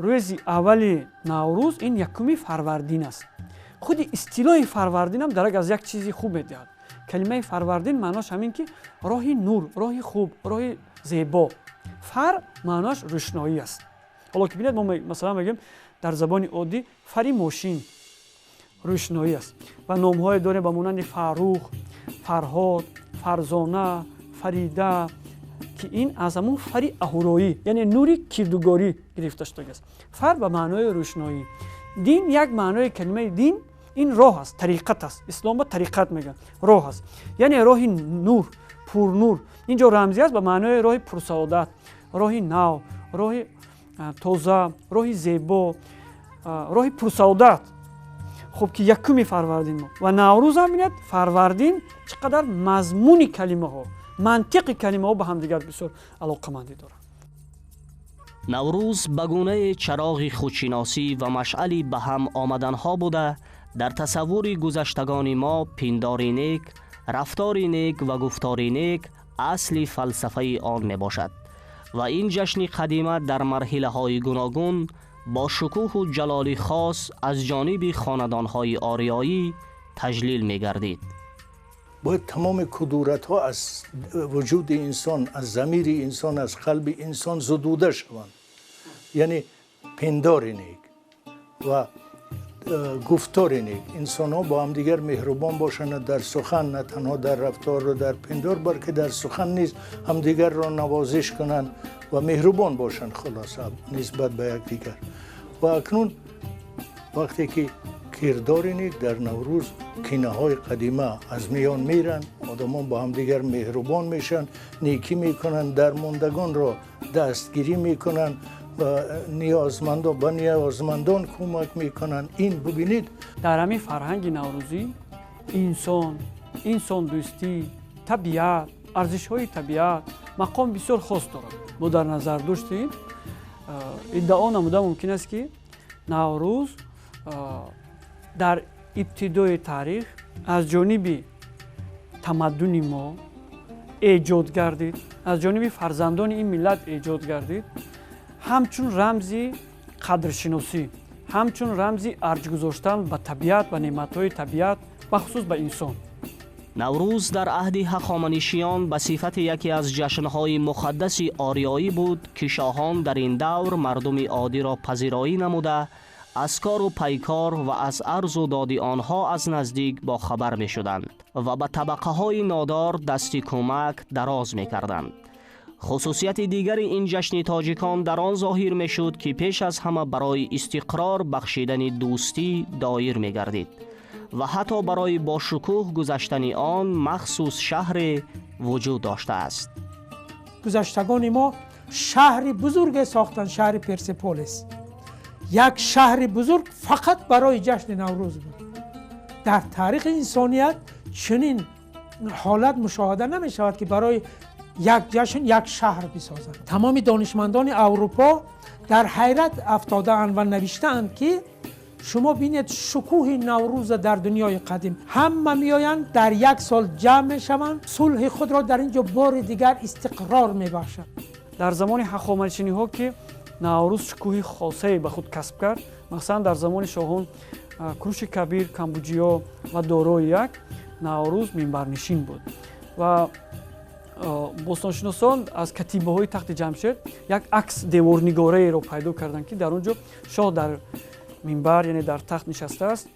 рӯзи аввали Наврӯз ин якуми фарвардин аст. Худи истилоҳи фарвардинам дарак аз як чизи хуб медиҳад. Калимаи фарвардин маънош ҳамин ки роҳи нур, роҳи хуб, роҳи зебо. Фар маънош рӯшноӣ аст. Ҳоло ки бинед, мо масалан мегӯем дар забони оддӣ фари мошин рӯшноӣ аст ва номҳое дорем ба монанди Фаррух, Фарҳод, Фарзона, Фарида, ки ин аз ҳамун фари аҳуроӣ, яъне нури кирдугорӣ гирифта шудагиаст. Фар ба маънои рӯшноӣ. Дин, як маънои калимаи дин ин роҳ аст, тариқат аст. Ислом ба тариқат мегӯянд, роҳ аст, яъне роҳи нур, пурнур. Ин ҷо рамзӣ аст ба маънои роҳи пурсаодат, роҳи нав, роҳи тоза, роҳи зебо, роҳи пурсаодат. Хуб, ки якуми фарвардин мо ва Наврӯзам бинед, фарвардин, чӣ қадар мазмуни калимаҳо, мантиқи калимаҳо ба ҳамдигар бисёр алоқамандӣ доранд. Наврӯз ба гунаи чароғи худшиносӣ ва машъали ба ҳам омаданҳо буда, дар тасаввури гузаштагони мо пиндори нек, рафтори нек ва гуфтори нек асли фалсафаи он мебошад ва ин ҷашни қадима дар марҳилаҳои гуногун бо шукӯҳу ҷалоли хос аз ҷониби хонадонҳои ориёӣ таҷлил мегардид. Бояд тамоми кудуратҳо аз вуҷуди инсон, аз замири инсон, аз қалби инсон зудуда шаванд, яъне пиндори нек ва гуфтори нек. Инсонҳо бо ҳамдигар меҳрубон бошанд дар сухан, на танҳо дар рафтору дар пиндор, балки дар сухан низ ҳамдигарро навозиш кунанд. Ва меҳрубон бошанд, хулоса, нисбат ба якдигар. Ва акнун вақте ки кирдори нек дар Наврӯз кинаҳои қадима аз миён меранд, одамон ба ҳамдигар меҳрубон мешаванд, некӣ мекунанд, дармондагонро дастгирӣ мекунанд ва ниёзмандон ба ниёзмандон кӯмак мекунанд. Ин бубинед, дар ҳамин фарҳанги наврӯзӣ инсон, инсондӯстӣ, табиат, арзишҳои табиат мақом бисёр хос дорад. Бо дар назар доштем иддао намуда мумкин аст, ки Наврӯз дар ибтидои таърих аз ҷониби тамаддуни мо эҷод гардид, аз ҷониби фарзандони ин миллат эҷод гардид, ҳамчун рамзи қадршиносӣ, ҳамчун рамзи арҷ гузоштан ба табиат, ба неъматҳои табиат, бахусус ба инсон. Наврӯз дар аҳди ҳахоманишиён ба сифати яке аз ҷашнҳои муқаддаси ориёӣ буд, ки шоҳон дар ин давр мардуми оддиро пазироӣ намуда, аз кору пайкор ва аз арзу доди онҳо аз наздик бохабар мешуданд ва ба табақаҳои нодор дасти кӯмак дароз мекарданд. Хусусияти дигари ин ҷашни тоҷикон дар он зоҳир мешуд, ки пеш аз ҳама барои истиқрор бахшидани дӯстӣ доир мегардид ва ҳатто барои бошукӯҳ гузаштани он махсус шаҳре вуҷуд доштааст. Гузаштагони мо шаҳри бузурге сохтанд, шаҳри Персеполис. Як шаҳри бузург фақат барои ҷашни Наврӯз буд. Дар таърихи инсоният чунин ҳолат мушоҳида намешавад, ки барои як ҷашн як шаҳр бисозанд. Тамоми донишмандони Аврупо дар ҳайрат афтодаанд ва навиштаанд, ки шумо бинед шукӯҳи Наврӯза дар дунёи қадим. Ҳама меоянд, дар як сол ҷамъ мешаванд, сулҳи худро дар ин ҷо бори дигар истиқрор мебахшанд. Дар замони ҳахоманишиниҳо, ки Наврӯз шукӯҳи хосае ба худ касб кард, махсусан дар замони шоҳон Куруши Кабир, Камбуҷиё ва Дорои Як, Наврӯз минбарнишин буд. Ва бостоншиносон аз катибаҳои тахти Ҷамшед як акс деворнигораеро пайдо карданд, ки дар он ҷо шоҳ дар минбар, яъне дар тахт нишастааст.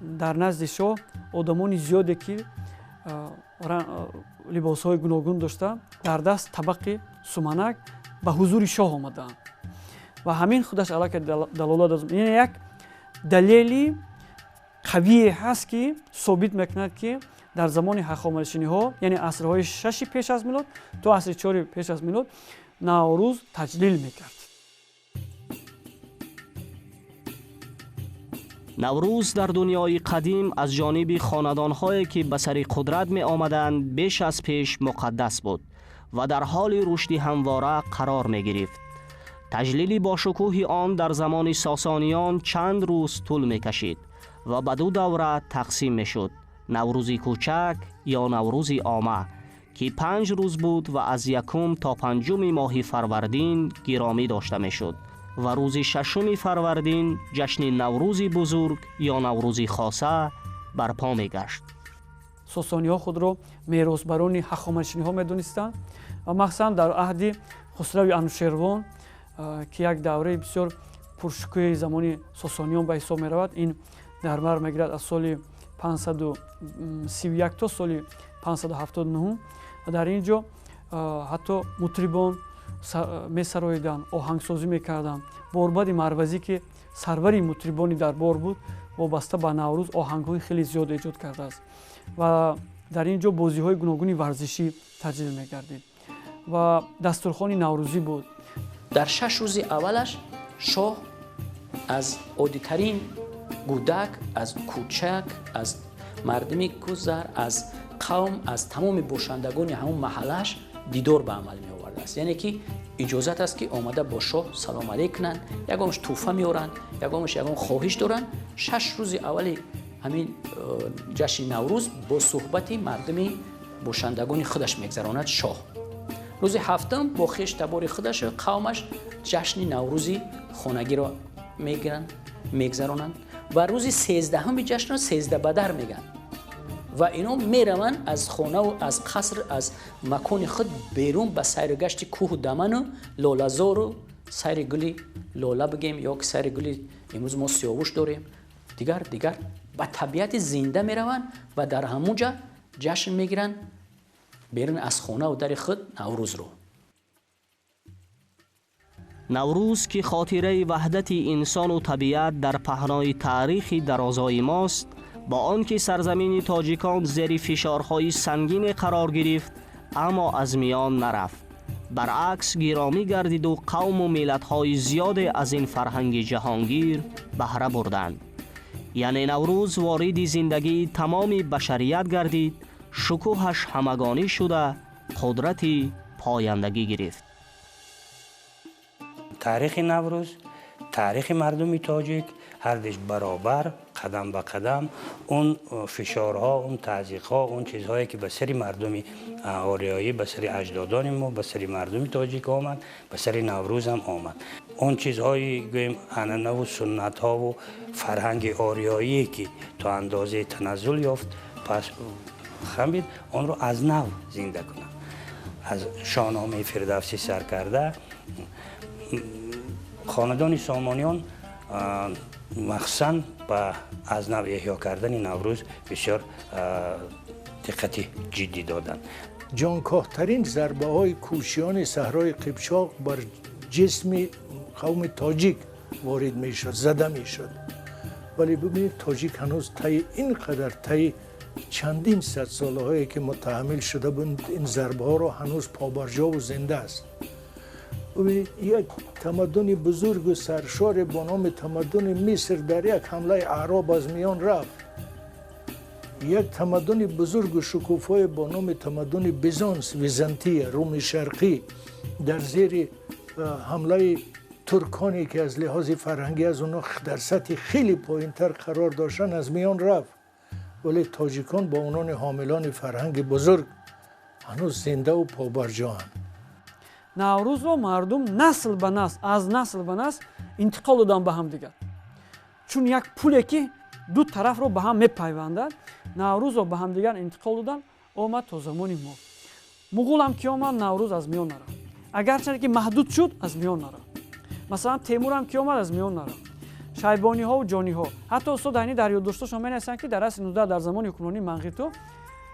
Дар назди шоҳ одамони зиёде, ки либосҳои гуногун дошта, дар даст табақи суманак ба ҳузури шоҳ омадаанд. Ва ҳамин худаш аллакай далолат аз, яъне як далели қавие ҳаст, ки собит мекунад, ки дар замони ҳахоманишиниҳо, яъне асрҳои шаши пеш аз милод то асри чори пеш аз милод, Наврӯз таҷлил мекард. Наврӯз дар дунёи қадим аз ҷониби хонадонҳое, ки ба сари қудрат меомаданд, беш аз пеш муқаддас буд ва дар ҳоли рушди ҳамвора қарор мегирифт. Таҷлили бошукӯҳи он дар замони сосониён чанд рӯз тӯл мекашид ва ба ду давра тақсим мешуд: Наврӯзи кӯчак ё Наврӯзи омма, ки 5 рӯз буд ва аз 1 то 5 моҳи фарвардин гиромӣ дошта мешуд, ва рӯзи 6 фарвардин ҷашни Наврӯзи бузург ё Наврӯзи хоса барпо мегашт. Сосониҳо худро меросбарони ҳахоманишиниҳо медонистанд ва махсусан дар аҳди Хусрави Анушервон, ки як давраи бисёр пуршукӯҳи замони сосониён ба ҳисоб меравад, ин дар бар мегирад аз соли 531 то соли 579. Ва дар ин ҷо ҳатто мутрибон месароиданд, оҳангсозӣ мекарданд. Борбади Марвазӣ, ки сарвари мутрибони дарбор буд, вобаста ба Наврӯз оҳангҳои хеле зиёд эҷод кардааст ва дар ин ҷо бозиҳои гуногуни варзишӣ таҷлил мегардид ва дастурхони наврӯзӣ буд. Дар 6 рӯзи аввалаш шоҳ аз оддитарин гудак, аз кӯчак, аз мардуми гузар, аз қавм, аз тамоми бошандагони ҳамон маҳаллааш дидор ба амал меовардааст. Яъне ки иҷозат аст, ки омада бо шоҳ салом алейк кунанд, ягонаш тӯҳфа меоранд, ягонаш ягон хоҳиш доранд. 6 рӯзи аввали ҳамин ҷашни Наврӯз бо суҳбати мардуми бошандагони худаш мегзаронад шоҳ. Рӯзи 7 бо хеш табори худаш қавмаш ҷашни Наврӯзи хонагиро мегиранд, мегзаронанд ва рӯзи 13 ҷашнро 13 бадар мегӯянд ва ино мераванд аз хонаву аз қаср, аз макони худ берун ба сайру гашти кӯҳу даману лолазору сайри гули лола бигем ё ки сайри гули имрӯз мо сиёвуш дорем, дигар ба табиати зинда мераванд ва дар ҳамун ҷа ҷашн мегиранд берун аз хонаву дари худ Наврӯзро. Наврӯз, ки хотираи ваҳдати инсону табиат дар паҳнои таърихи дарозои мост, бо он ки сарзамини тоҷикон зери фишорҳои сангине қарор гирифт, аммо аз миён нарафт, баръакс гиромӣ гардиду қавму миллатҳои зиёде аз ин фарҳанги ҷаҳонгир баҳра бурданд. Яъне Наврӯз вориди зиндагии тамоми башарият гардид, шукӯҳаш ҳамагонӣ шуда, қудрати пояндагӣ гирифт. Таърихи Наврӯз, таърихи мардуми тоҷик ҳардиш баробар, қадам ба қадам он фишорҳо, он тазйиқҳо, он чизҳое ки ба сари мардуми ориёӣ, ба сари аҷдодони мо, ба сари мардуми тоҷик омад, ба сари Наврӯз ҳам омад. Он чизҳои, гӯем, анъанаву суннатҳову фарҳанги ориёие ки то андозаи таназзул ёфт, пас хамид, онро аз нав зинда кунад. Аз Шоҳномаи Фирдавсӣ сар карда, хонадони Сомониён махсусан ба аз нав эҳё кардани Наврӯз бисёр диққати ҷиддӣ доданд. Ҷонкоҳтарин зарбаҳои кӯшиёни саҳрои Қипчоқ бар ҷисми қавми тоҷик ворид мешуд, зада мешуд. Вале бибинед, тоҷик ҳанӯз таи ин қадар, таи чандин садсолаҳое ки мутаҳаммил шуда буд ин зарбаҳоро, ҳанӯз побарҷову зинда аст. Бибинед, як тамаддуни бузургу саршоре бо номи тамаддуни Миср дар як ҳамлаи аъроб аз миён рафт. Як тамаддуни бузургу шукуфое бо номи тамаддуни Бизонс, Византия, Руми Шарқӣ дар зери ҳамлаи турконе ки аз лиҳози фарҳангӣ аз онҳо дар сатҳи хеле поинтар қарор доштанд, аз миён рафт. Вале тоҷикон бо унони ҳомилони фарҳанги бузург ҳанӯз зиндаву побарҷоанд. Наврӯзро мардум насл ба насл, аз насл ба насл интиқол доданд ба ҳамдигар, чун як пуле ки ду тарафро ба ҳам мепайвандад. Наврӯзро ба ҳамдигар интиқол доданд, омад то замони мо. Муғулам ки омад, Наврӯз аз миён нарафт, агарчанде ки маҳдуд шуд, аз миён нарафт. Масалан, Темурам ки омад, аз миён нарафт. Шайбониҳову ҷониҳо, ҳатто устод Айнӣ дар ёддошташон менависанд, ки дар асри 19, дар замони ҳукмронии манғито,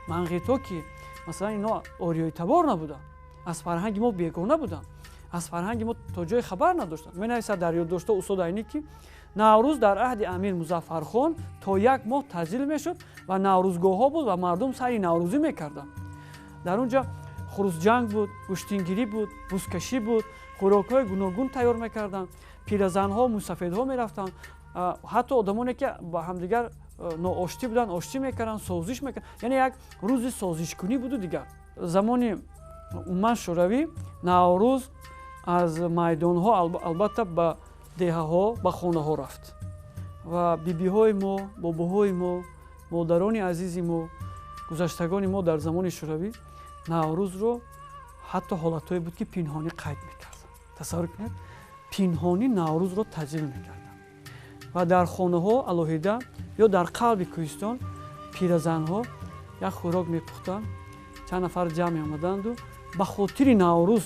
манғито ки масалан ино ориёитабор набуданд, аз фарҳанги мо бегона буданд, аз фарҳанги мо то ҷое хабар надоштанд, менависад дар ёддошта устод Айнӣ, ки Наврӯз дар аҳди амир Музаффархон то як моҳ таҷлил мешуд ва наврӯзгоҳҳо буд ва мардум сайри наврӯзӣ мекарданд. Дар он ҷо хурӯсҷанг буд, гӯштингирӣ буд, бузкашӣ буд, хӯрокҳои гуногун тайёр мекарданд, пиразанҳо, мусафедҳо мерафтанд, ҳатто одамоне ки ба ҳамдигар нооштӣ буданд, оштӣ мекарданд, созиш мекарданд. Яъне як рӯзи созишкунӣ буду дигар. Замони умуман Шӯравӣ Наврӯз аз майдонҳо албатта ба деҳаҳо, ба хонаҳо рафт ва бибиҳои мо, бобоҳои мо, модарони азизи мо, гузаштагони мо дар замони Шӯравӣ Наврӯзро ҳатто ҳолатҳое буд, ки пинҳонӣ қайд мекарданд. Тасаввур кунед, пинҳонӣ Наврӯзро таҷлил мекарданд ва дар хонаҳо алоҳида ё дар қалби кӯҳистон пиразанҳо як хӯрок мепухтанд, чанд нафар ҷамъ меомаданду ба хотири Наврӯз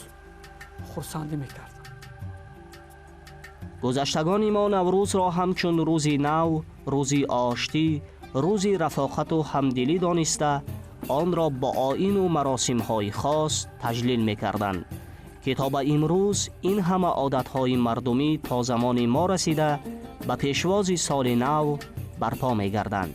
хурсандӣ мекарданд. Гузаштагони мо Наврӯзро ҳамчун рӯзи нав, рӯзи оштӣ, рӯзи рафоқату ҳамдилӣ дониста, онро бо оину маросимҳои хос таҷлил мекарданд, ки то ба имрӯз ин ҳама одатҳои мардумӣ то замони мо расида, ба пешвози соли нав барпо мегарданд.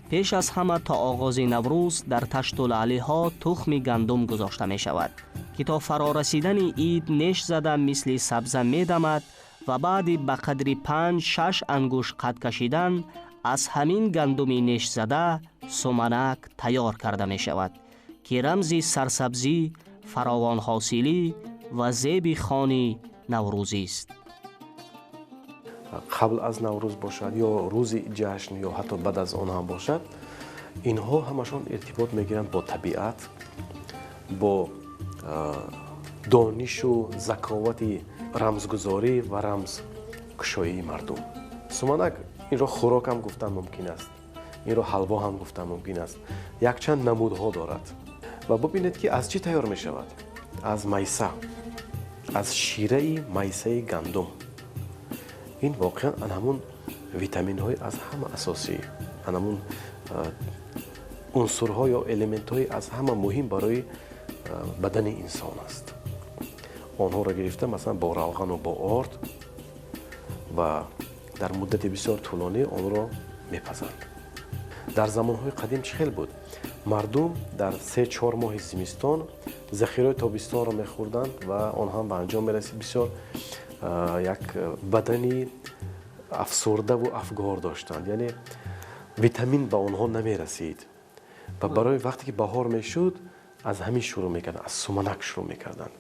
Пеш аз ҳама то оғози Наврӯз дар ташту лаълиҳо тухми гандум гузошта мешавад, ки то фарорасидани ид неш зада, мисли сабза медамад ва баъди ба қадри 5-6 ангушт қад кашидан аз ҳамин гандуми нешзада суманак тайёр карда мешавад, ки рамзи сарсабзӣ, фаровонҳосилӣ ва зеби хони наврӯзист. Қабл аз Наврӯз бошад ё рӯзи ҷашн ё ҳатто баъд аз он ҳам бошад, инҳо ҳамашон иртибот мегиранд бо табиат, бо донишу заковати рамзгузорӣ ва рамзкушоии мардум. Суманак, инро хӯрок ҳам гуфтан мумкин аст, инро ҳалво ҳам гуфтан мумкин аст, якчанд намудҳо дорад. Ва бубинед, ки аз чӣ тайёр мешавад: аз майса, аз шираи майсаи гандум. Ин воқеан ан ҳамун витаминҳои аз ҳама асосӣ, ан ҳамун унсурҳо ё элементҳои аз ҳама муҳим барои бадани инсон аст. Онҳоро гирифта, масалан, бо равғану бо орд ва дар муддати бисёр тӯлонӣ онро мепазанд. Дар замонҳои қадим чӣ хел буд? Мардум дар 3-4 моҳи зимистон захираҳои тобистонро мехӯрданд ва он ҳам ба анҷом мерасид. Бисёр як бадани афсурдаву афгор доштанд, яъне витамин ба онҳо намерасид. Ва барои вақте ки баҳор мешуд, аз ҳамин шурӯъ мекарданд, аз суманак шурӯъ мекарданд.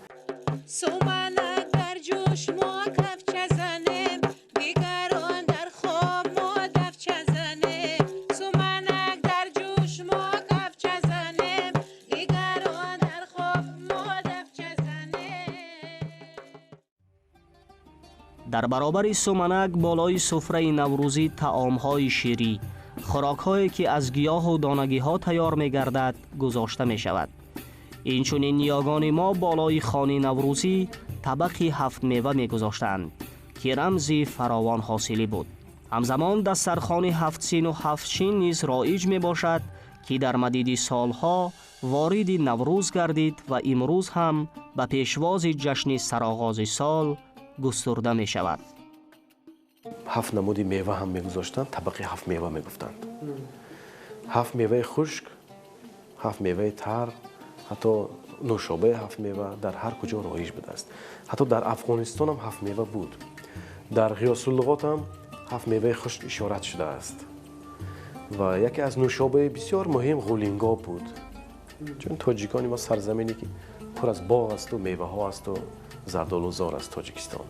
Суманак дар ҷӯш мо кафча занем, дигарон дар хоб мо дафча занем. Суманак дар ҷӯш мо кафча занем, дигарон дар хоб мо дафча занем. Дар баробари суманак болои суфраи наврӯзӣ таомҳои ширӣ, хӯрокҳое ки аз гиёҳу донагиҳо тайёр мегардад, гузошта мешавад. Инчунин ниёгони мо болои хони наврӯзӣ табақи ҳафтмева мегузоштанд, ки рамзи фаровон ҳосилӣ буд. Ҳамзамон дастархони ҳафтсину ҳафтшин низ роиҷ мебошад, ки дар мадиди солҳо вориди наврӯз гардид ва имрӯз ҳам ба пешвози ҷашни сароғози сол густурда мешавад. Ҳафт намуди мева ҳам мегузоштанд, табақи ҳафт мева мегуфтанд. Ҳафт меваи хушк, ҳафт меваи тар, ҳатто нӯшобаи ҳафт мева дар ҳар куҷо роиҷ будааст. Ҳатто дар Афғонистон ҳам ҳафт мева буд. Дар Ғиёсуллуғот ҳам ҳафт меваи хушк ишорат шудааст. Ва яке аз нӯшобаи бисёр муҳим ғулингоб буд. Чун тоҷикони мо сарзамине ки пур аз боғ асту меваҳо асту зардолузор аст Тоҷикистон.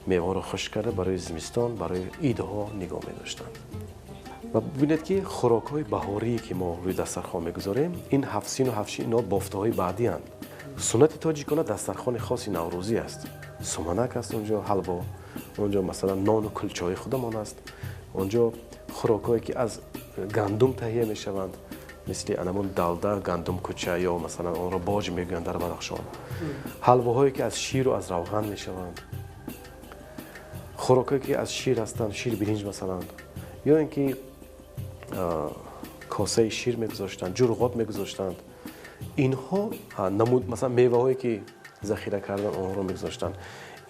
Меваҳоро хушк карда барои зимистон, барои идҳо нигоҳ медоштанд. Ва бибинед ки хӯрокҳои баҳорие ки мо рӯи дастархон мегузорем, ин ҳафтсину ҳафтшин инҳо бофтаҳои баъдианд. Суннати тоҷикона дастархони хоси наврӯзӣ аст. Суманак аст онҷо, ҳалво, онҷо масалан нону кулчаҳои худамон аст, онҷо хӯрокҳое ки аз гандум таҳия мешаванд, мисли анамон далда, гандум куча ё масалан онро боҷ мегӯянд дар Бадахшон, ҳалвоҳое ки аз ширу аз равған мешаванд, хӯрокҳое ки аз шир ҳастанд, шир биринҷ масалан, ё ин ки косаи шир мегузоштанд, ҷурғот мегузоштанд. Инҳо намуд, масалан меваҳое ки захира кардан онҳоро мегузоштанд.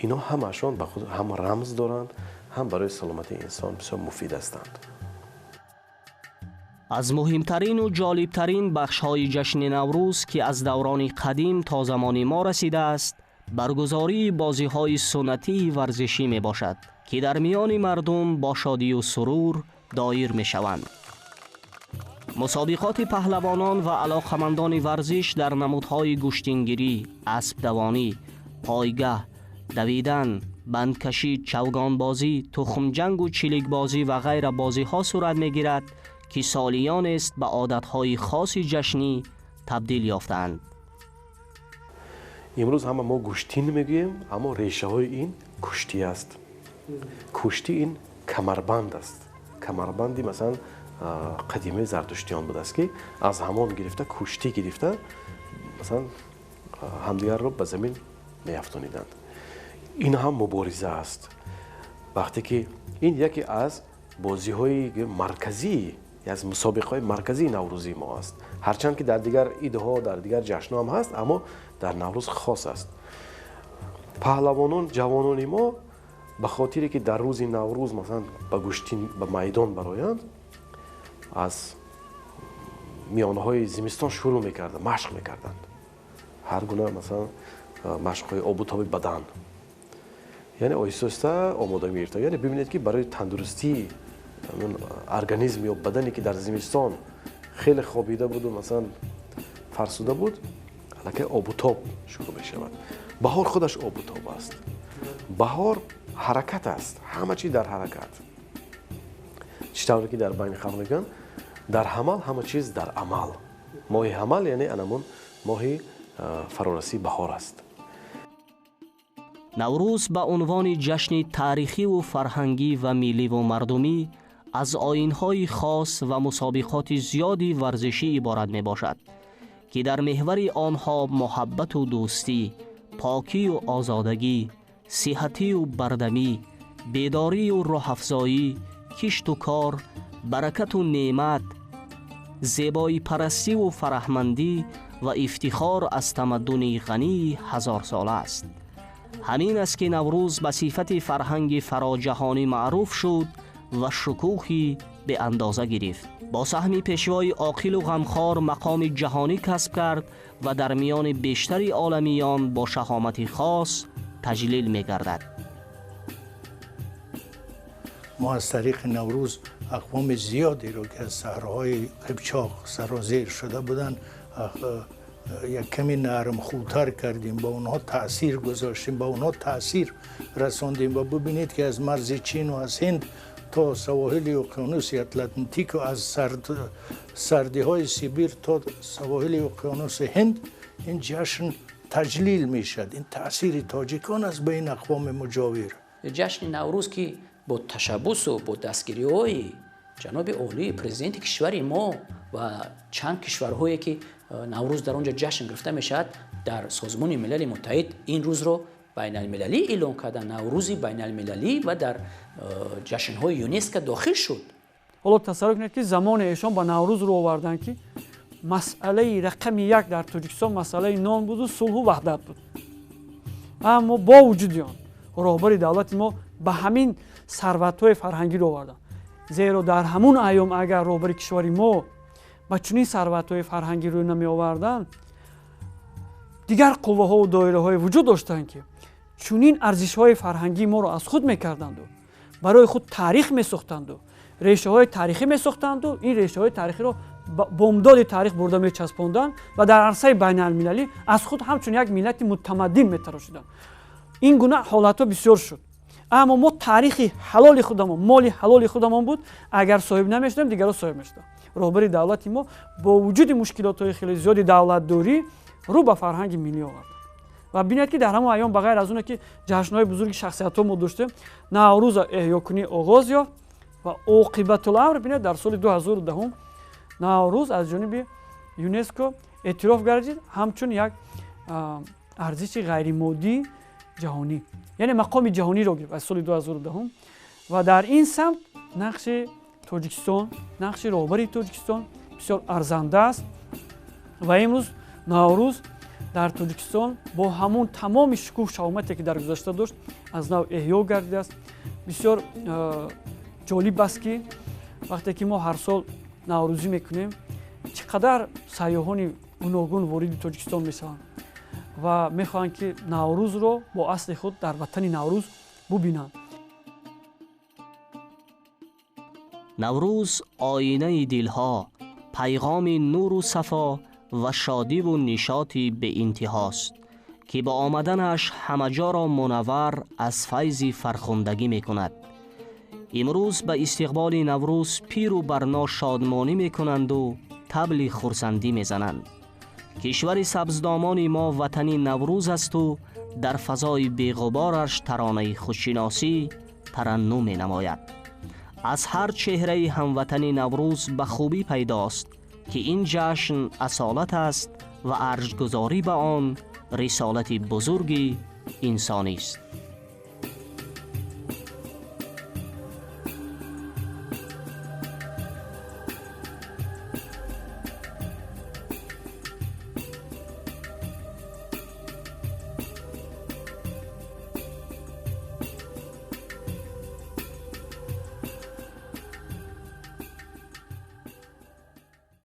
Инҳо ҳамаашон ба худ ҳам рамз доранд, ҳам барои саломатии инсон бисёр муфид ҳастанд. Аз муҳимтарину ҷолибтарин бахшҳои ҷашни Наврӯз, ки аз даврони қадим то замони мо расидааст, баргузории бозиҳои суннатии варзишӣ мебошад, ки дар миёни мардум бо шодию сурур доир мешаванд. Мусобиқоти паҳлавонон ва алоқамандони варзиш дар намудҳои гӯштингирӣ, аспдавонӣ, пойгаҳ, давидан, бандкашӣ, чавгонбозӣ, тухмҷангу чиликбозӣ ва ғайра бозиҳо сурат мегирад, ки солиёнест ба одатҳои хоси ҷашнӣ табдил ёфтаанд. Имрӯз ҳама мо гӯштин мегӯем, аммо решаҳои ин куштӣ аст. Куштӣ ин камарбанд аст. Камарбанди масалан қадимаи зардуштиён будааст, ки аз ҳамон гирифта куштӣ гирифта масалан ҳамдигарро ба замин меафтониданд. Ин ҳам мубориза аст. Вақте ки ин яке аз бозиҳои марказӣ, аз мусобиқаҳои марказии наврӯзии мо аст. Ҳарчанд ки дар дигар идҳо, дар дигар ҷашнҳо ҳам ҳаст, аммо дар Наврӯз хос аст. Паҳлавонон, ҷавонони мо ба хотире ки дар рӯзи Наврӯз масалан ба гӯштин ба майдон бароянд, аз миёнаҳои зимистон шурӯъ мекарданд, машқ мекарданд. Ҳар гуна масалан машқҳои обутоби бадан, яъне оҳиста оҳиста омода мегирифтанд. Яъне бибинед ки барои тандурустии организм ё бадане ки дар зимистон хеле хобида буду масалан фарсуда буд, аллакай обутоб шурӯъ мешавад. Баҳор худаш обутоб аст. Баҳор ҳаракат аст, ҳама чиз дар ҳаракат. Чӣ тавре ки дар байни халқ мегӯянд, дар ҳамал ҳама чиз дар амал. Моҳи ҳамал яъне анамон моҳи фарорасии баҳор аст. Наврӯз ба унвони ҷашни таърихиву фарҳангӣ ва милливу мардумӣ аз оинҳои хос ва мусобиқоти зиёди варзишӣ иборат мебошад, ки дар меҳвари онҳо муҳаббату дӯстӣ, покию озодагӣ, сиҳатию бардамӣ, бедорию рӯҳафзоӣ, кишту кор, баракату неъмат, зебоипарастиву фараҳмандӣ ва ифтихор аз тамаддуни ғании ҳазорсола аст. Ҳамин аст, ки Наврӯз ба сифати фарҳанги фароҷаҳонӣ маъруф шуд ва шукӯҳи беандоза гирифт. Бо саҳми пешвои оқилу ғамхор мақоми ҷаҳонӣ касб кард ва дар миёни бештари оламиён бо шаҳомати хос таҷлил мегардад. Мо аз тариқи Наврӯз ақвоми зиёдеро, ки аз саҳроҳои Қипчоқ сарозер шуда буданд, як каме нармхӯтар кардем, ба онҳо таъсир гузоштем, ба онҳо таъсир расондем. Ва бубинед, ки аз марзи Чин ва аз Ҳинд то савоҳили уқёнуси Атлантик, аз сардиҳои Сибир то савоҳили уқёнуси Ҳинд ин ҷашн таҷлил мешавад. Ин таъсири тоҷикон аст ба ин ақвоми муҷовир. Ҷашни Наврӯз, ки бо ташаббусу бо дастгириҳои ҷаноби олии президенти кишвари мо ва чанд кишварҳое, ки Наврӯз дар он ҷо ҷашн гирифта мешавад, дар Созмони Милали Муттаҳид ин рӯзро байналмилалӣ эълон кардан, Наврӯзи байналмилалӣ, ва дар ҷашнҳои ЮНЕСКО дохил шуд. Ҳоло тасаввур кунед, ки замоне эшон ба Наврӯз рӯ оварданд, ки масъалаи рақами як дар Тоҷикистон масъалаи нон буду сулҳу ваҳдат буд. Аммо бо вуҷуди он роҳбари давлати мо ба ҳамин сарватҳои фарҳангӣ рӯ оварданд, зеро дар ҳамун айём агар роҳбари кишвари мо ба чунин сарватҳои фарҳангӣ рӯ намеоварданд, дигар қувваҳову доираҳое вуҷуд доштанд, ки чунин арзишҳои фарҳангии моро аз худ мекарданду барои худ таърих месохтанду решаҳои таърихӣ месохтанду ин решаҳои таърихиро бомдоди таърих бурда мечаспонданд ва дар арсаи байналмилалӣ аз худ ҳамчун як миллати мутамаддин метарошиданд. Ин гуна ҳолатҳо бисёр шуд. Аммо мо таърихи ҳалоли худамон, моли ҳалоли худамон буд, агар соҳиб намешудем, дигарро соҳиб мешуданд. Роҳбари давлати мо бо вуҷуди мушкилотҳои хеле зиёди давлатдорӣ рӯ ба фарҳанги миллӣ овард. Ва бинед, ки дар ҳамон айём, ба ғайр аз оне ки ҷашнҳои бузурги шахсиятҳо мо доштем, Наврӯза эҳёкунӣ оғоз ёфт ва оқибатуламр, бинед, дар соли 2010 Наврӯз аз ҷониби ЮНЕСКО эътироф гардид ҳамчун як арзиши ғайримоддии ҷаҳонӣ, яъне мақоми ҷаҳониро гирифт аз соли 2010. Ва дар ин самт нақши Тоҷикистон, нақши роҳбари Тоҷикистон бисёр арзанда аст. Ва имрӯз Наврӯз дар Тоҷикистон бо ҳамон тамоми шукӯҳ шаҳомате, ки дар гузашта дошт, аз нав эҳё гардидааст. Бисёр ҷолиб аст, ки вақте ки мо ҳар сол наврӯзӣ мекунем, чӣ қадар сайёҳони гуногун вориди Тоҷикистон мешаванд ва мехоҳанд, ки Наврӯзро бо асли худ дар ватани Наврӯз бубинанд. Наврӯз оинаи дилҳо, пайғоми нуру сафо ва шодиву нишоти беинтиҳост, ки бо омаданаш ҳамаҷоро мунаввар аз файзи фархундагӣ мекунад. Имрӯз ба истиқболи Наврӯз пиру барно шодмонӣ мекунанду табли хурсандӣ мезананд. Кишвари сабздомони мо ватани Наврӯз асту дар фазои беғубораш таронаи худшиносӣ тараннум менамояд. Аз ҳар чеҳраи ҳамватани Наврӯз ба хубӣ пайдост, ки ин ҷашн асолат аст ва арҷгузорӣ ба он рисолати бузурги инсонист.